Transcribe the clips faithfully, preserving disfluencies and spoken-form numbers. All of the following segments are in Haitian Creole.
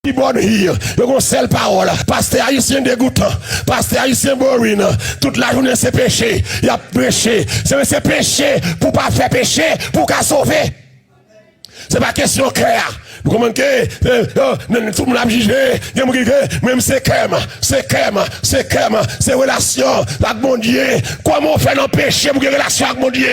Everybody here, yo gon sèl pawòl. Pastè ayisyen degoutan. Pastè ayisyen boring. Tout lajounen se peche. Y ap preche. Se, se peche pou pa fè peche, pou ka sove. Se pa kesyon kè a. Nou konprann ke, eh, eh, tout moun ap jije, gen moun ki ke, men m se kè m, se kè m, se kè m, se relasyon ak Bondye. Kòman w fè nan peche pou gen relasyon ak Bondye?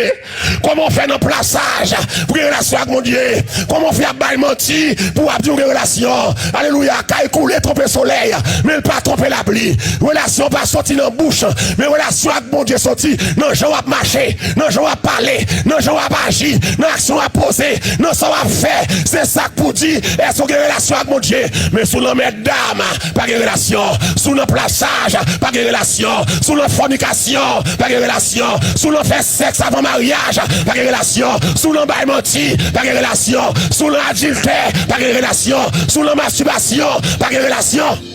Kòman w fè nan plasaj pou gen relasyon ak Bondye? Kòman w fè ap bay manti pou w ap di w gen relasyon? Alelouya, kay koule twonpe solèy, men l pa twonpe lapli. Relasyon pa soti nan bouch, men relasyon ak Bondye soti nan jan w ap mache, nan jan w ap pale, nan jan w ap aji, nan aksyon w ap poze, nan sa w ap fè. Se sa k pou di èske w gen relasyon ak Bondye. Men si w nan mètdam, pa gen relasyon. Si w nan plasaj, pa gen relasyon. Si w nan fònikasyon, pa gen relasyon. Si w nan fè sèks avan maryaj, pa gen relasyon. Si w nan bay manti, pa gen relasyon. Si w nan adiltè, pa gen relasyon. Si w nan mastibasyon, pa gen relasyon.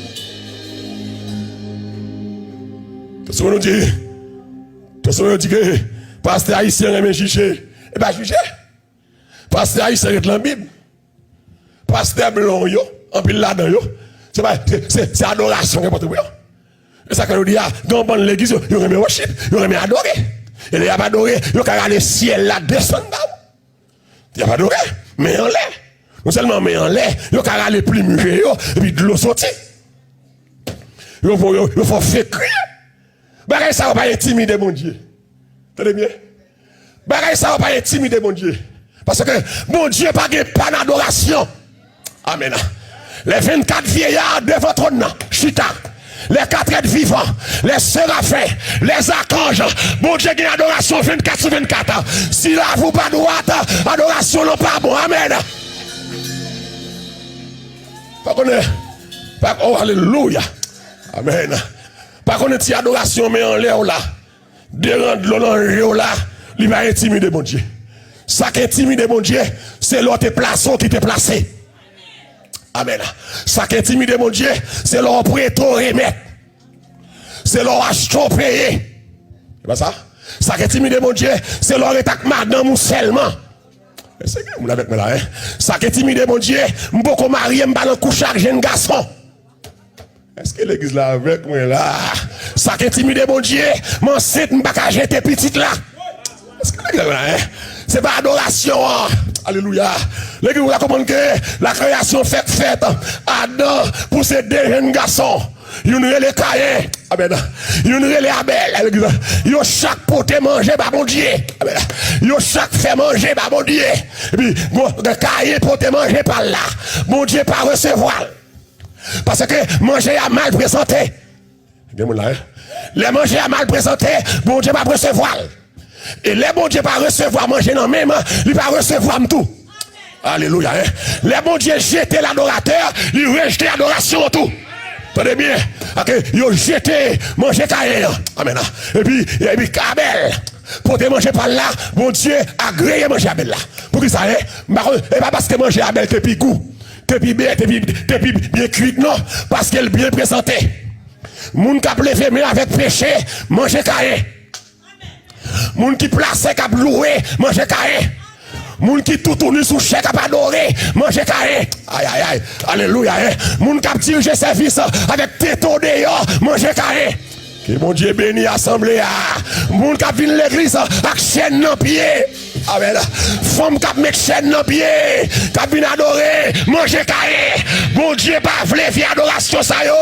Paske nou di, paske nou di ke pastè ayisyen renmen jije. E pa jije. Pastè ayisyen ret lan Bib. Pastè blan yo, anpil ladan yo, se pa, se, se, se adorasyon gen pote pou yo. E sa ke yo di a, gen yon bann legliz yo, yo renmen worship, yo renmen adore. E lè y ap adore, yo ka rale syèl la desann ba ou. Y ap adore, men anlè. Non sèlman men anlè, yo ka rale plim je yo, epi dlo soti. Yo fè, yo, yo fè w fek kriye. Bagay sa yo pa entimide Bondye. Tande byen. Bagay sa yo pa entimide Bondye. Paske Bondye pa gen pa nan adorasyon. Amèn. Les vingt-quatre vieillards devan twòn nan chita. Les quatre êtres vivants, les séraphins, les archanges. Bondye gen adorasyon vennkat sou vennkat. Si lavi w pa dwat, adorasyon lan pa bon. Amèn. Pa konnen, pa, oh, alelouya. Amèn. Pa konnen ti adorasyon men anlè w la, deran dlo nan je w la, li pa entimide Bondye. Sa k entimide Bondye, se lè w te plase w ki te plase. Amèn. Sa k entimide Bondye, se lè w prete w remèt. Se lè w achte w peye. Se pa sa? Sa k entimide Bondye, se lè w ret ak madanm ou sèlman. Èske gen moun avèk mwen la, en? Sa k entimide Bondye, m poko marye, m pa nan kouche ak jenn gason. Èske legliz la avèk mwen la? Sa k entimide Bondye, m ansent, m pa ka jete pitit la. Èske legliz la avèk mwen la, en? Se pa adorasyon an. Alelouya. Legliz la konprann ke la kreyasyon fèk fèt. Adan pouse de jenn gason. Youn rele Kayen. Amèn. Youn rele Abèl. Yo chak pote manje ba Bondye. Amèn. Yo chak fè manje ba Bondye. Epi, bon, Kayen pote manje pa l la. Bondye pa resevwa l. Paske manje a mal prezante. Gen moun la, en? Lè manje a mal prezante, Bondye p ap resevwa l. E lè Bondye pa resevwa manje nan men m, li pa resevwa m tou. Alelouya, en? Lè Bondye jete ladoratè, li rejte adorasyon an tou. Tande byen, ake yo jete manje Kayen an. Amèn. Epi, epi Abèl pote manje pa l la, Bondye agreye manje Abèl la. Poukisa, en? M pa konn, e pa paske manje Abèl te pi gou, te pi byen, te pi, te pi byen kuit, non. Paske l byen prezante. Moun k ap leve men avèk peche, manje Kayen. Moun ki plase k ap louwe, manje Kayen. Moun ki toutouni sou chè k ap adore, manje Kayen. Ay, ay, ay. Alelouya, en. Moun k ap dirije sèvis avèk tete deyò, manje Kayen. Ke Bondye beni asanble a. Moun k ap vin legliz ak chèn nan pye. Amèn. Fanm k ap met chèn nan pye, k ap vin adore, manje Kayen. Bondye pa vle vye adorasyon sa yo.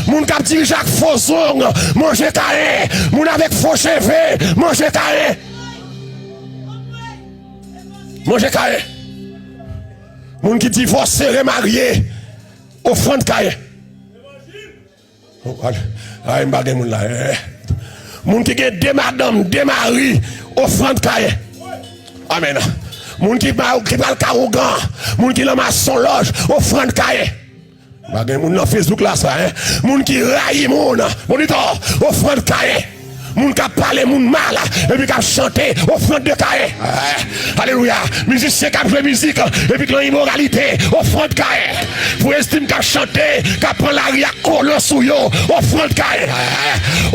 Moun k ap dirije ak fo zong, manje Kayen. Moun avèk fo cheve, manje Kayen. Manje Kayen. Moun ki divòse, remarye, ofrann Kayen. Oh, ale. Ay, m pa gen moun la, eh. Moun ki gen de madanm, de mari, ofrann Kayen. Amèn. Moun ki, ki pral ka ougan, moun ki nan masonlòj, ofrann Kayen. M pa gen moun nan Facebook la sa, eh. Moun ki rayi moun, monitò, ofrann Kayen. Moun k ap pale moun mal, epi k ap chante, ofrann de Kayen. Ah, alelouya. Mizisyen k ap jwe mizik, epi k nan imoralite, ofrann Kayen. Pou estim k ap chante, k ap pran lari ak kolon sou yo, ofrann Kayen.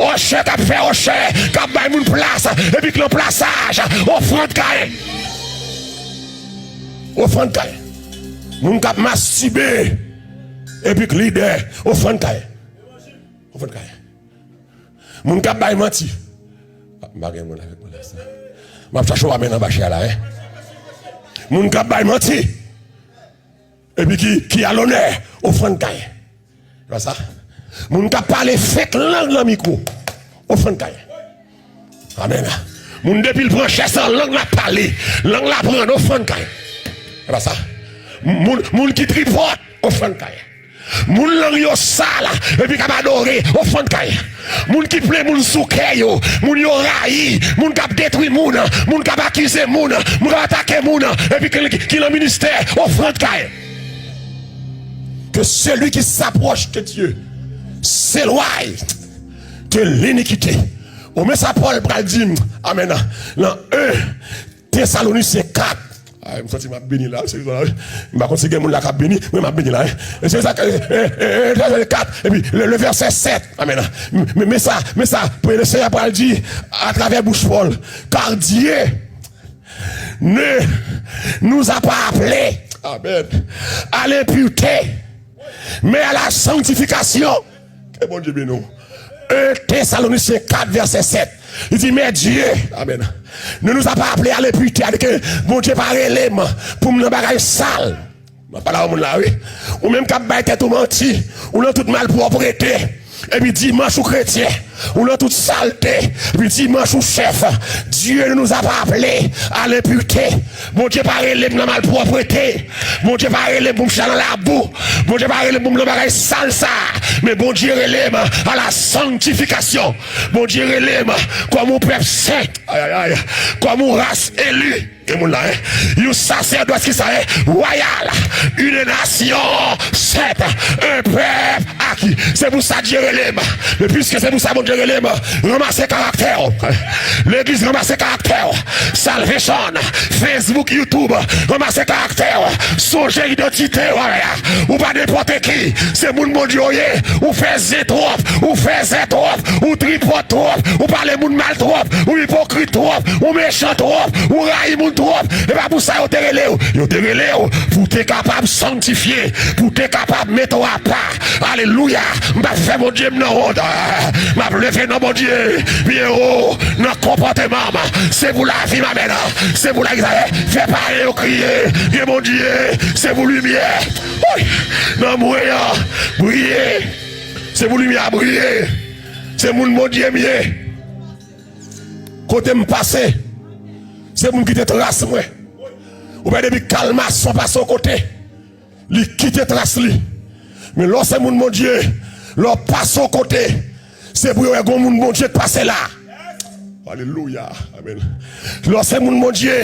Òchè k ap fè òchè, k ap bay moun plas, epi k nan plasaj, ofrann Kayen. Ofrann Kayen. Moun k ap mastibe, Epi k lidè ofrann kay. Ofrann kay. Moun k ap bay manti. Ah, m pa gen moun avèk mwen la sa. M ap chache w amèn anba chè a la, wi. Moun k ap bay manti. Epi ki, ki a lonè ofrann kay. Se pa sa? Moun k ap pale fèk lang nan mikwo. Ofrann kay. Amèn. Moun depi l pran chè san lang l ap pale. Lang l ap rann ofrann kay. Se pa sa? Moun, moun ki tripòt ofrann kay. Moun lang yo sal epi k ap adore ofrann kay. Moun ki plen moun sou kè yo, moun yo rayi, moun k ap detwi moun, moun k ap akize moun, moun k ap atake moun, epi ki, ki nan ministè ofrann kay. Que celui qui s'approche de Dieu s'éloigne de l'iniquité. Ou men sa Pòl pral di, amèn, nan en Tesalonisyen kat. Ay, m santi m ap beni la, se sa, m pa konn si gen moun la k ap beni, men m ap beni la, wi. E se sa, e, e, e, e, kat, epi le, le vèsè sèt, amèn. Men, men sa, men sa, le Senyè pral di atravè bouch Pòl, car Dieu ne nous a pas appelés, amèn, à l'impureté, mais à la sanctification. Ke Bondye beni w. En Tesalonisyen kat vèsè sèt. Li di, mais Dieu, amèn, ne nous a pas appelés à l'impureté, a di ke Bondye pa rele m pou m nan bagay sal. M ap pale a yon moun la, wi. Ou menm k ap bay tèt ou manti, ou nan tout malpwòpte. Epi dimanch ou kretyen, ou nan tout salte. Epi dimanch ou chèf. Dieu ne nous a pas appelés à l'impureté. Bondye pa rele m nan malpwòpte. Bondye pa rele m pou m chita nan labou. Bondye pa rele m pou m nan bagay sal sa. Men Bondye rele m à la sanctification. Bondye rele m kòm yon pèp sen. Ay, ay, ay. Kòm yon ras eli. Gen moun la, en. Yon sasèdòs ki sa, en? Wayal. Une nation sainte. Un peuple acquis. Se pou sa Dye rele m. Men piske se pou sa Bondye rele m, ranmase karaktè w. Legliz, ranmase karaktè w. Salvation, Facebook, YouTube, ranmase karaktè w. Sonje idantite w. Ou pa nenpòt ki. Se moun Bondye w ye. Ou fè zen twòp. Ou fè zè twòp. Ou tripòt twòp. Ou pale moun mal twòp. Ou ipokrit twòp. Ou mechan twòp. Ou rayi moun twòp. E pa pou sa yo te rele w. Yo te rele w pou w te kapab sanktifye, pou w te kapab mete w apa. Alelouya. M p ap fè Bondye m nan wont. Ah, m ap leve non Bondye byen wo nan konpòteman m. Se pou lavi m, amèn. Se pou lavi sa, fè pale yo kriye. Gen Bondye, se pou limyè. Woy! Nan mwen an, briye. Se pou limyè a briye. Se moun Bondye m ye. Kote m pase, se pou m kite tras mwen. Ou wè depi kalmason pase yon kote, li kite tras li. Men lè w se moun Bondye, lè w pase yon kote, se pou yo wè gon moun Bondye k pase la. Alelouya. Amèn. Lè w se moun Bondye,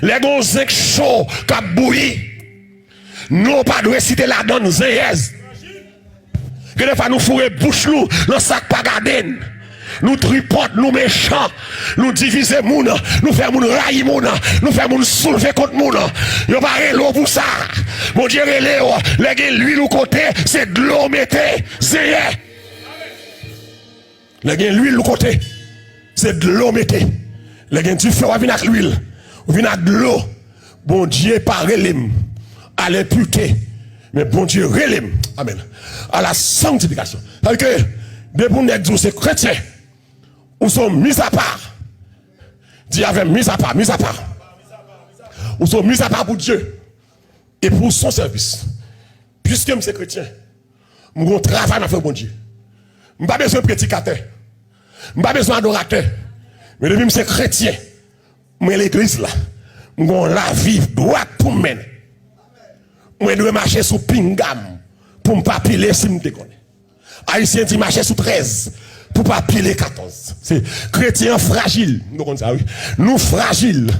lè gon zen k cho k ap bouyi, non w pa dwe site ladan l, zenyèz. Gen de fwa nou foure bouch nou nan sa k pa gade n. Nou tripòt, nou mechan, nou divize moun, nou fè moun rayi moun, nou fè moun soulve kont moun. Yo pa rele w pou sa. Bondye rele w, lè gen lwil yon kote, se dlo w mete, zenyè. Lè gen lwil yon kote, se dlo w mete. Lè gen dife, w ap vin ak lwil, ou vin ak dlo. Bondye pa rele m à l'impureté, men Bondye rele m, amèn, à la sanctification. Sa vle di ke depi yon nèg di w se kretyen, ou se yon mizapa. Di avè m, mizapa, mizapa. Ou se yon mizapa pou Dye e pou son sèvis. Piske m se kretyen, m gon travay m ap fè pou Bondye. M pa bezwen predikatè. M pa bezwen adoratè. Men depi m se kretyen, mwen legliz la, m gon lavi dwat pou m mennen. Mwen dwe mache sou pinga m pou m pa pile si m te konnen. Ayisyen di mache sou trèz pou pa pile katòz. Se kretyen an frajil. Nou konn sa, wi. Nou frajil.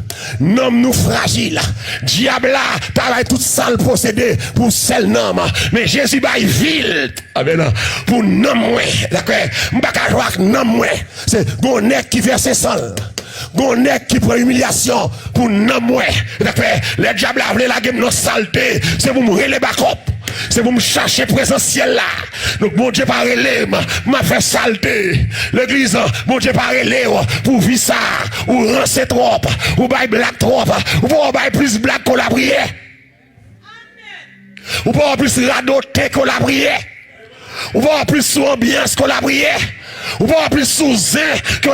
Nanm nou frajil. Dyab la ta bay tout sa l posede pou sèl nanm. Men Jezi bay vi l. Amèn. Pou nanm mwen. Dakò? M pa ka jwe ak nanm mwen. Se gon nèg ki vèse san l. Gon nèg ki pran imilyasyon pou nanm mwen. Dakò? Lè dyab la vle lage m nan salte, se pou m rele bakòp. Se pou m chache prezans syèl la. Donk, Bondye pa rele m, m ap fè salte. Legliz, Bondye pa rele w pou vi sa. Ou ranse twòp, ou bay blag twòp, ou poko bay plis blag ke lapriyè. Ou pa wè plis radote ke w lapriyè. Ou pa wè plis sou anbyans ke w lapriyè. Ou pa wè plis sou zen ke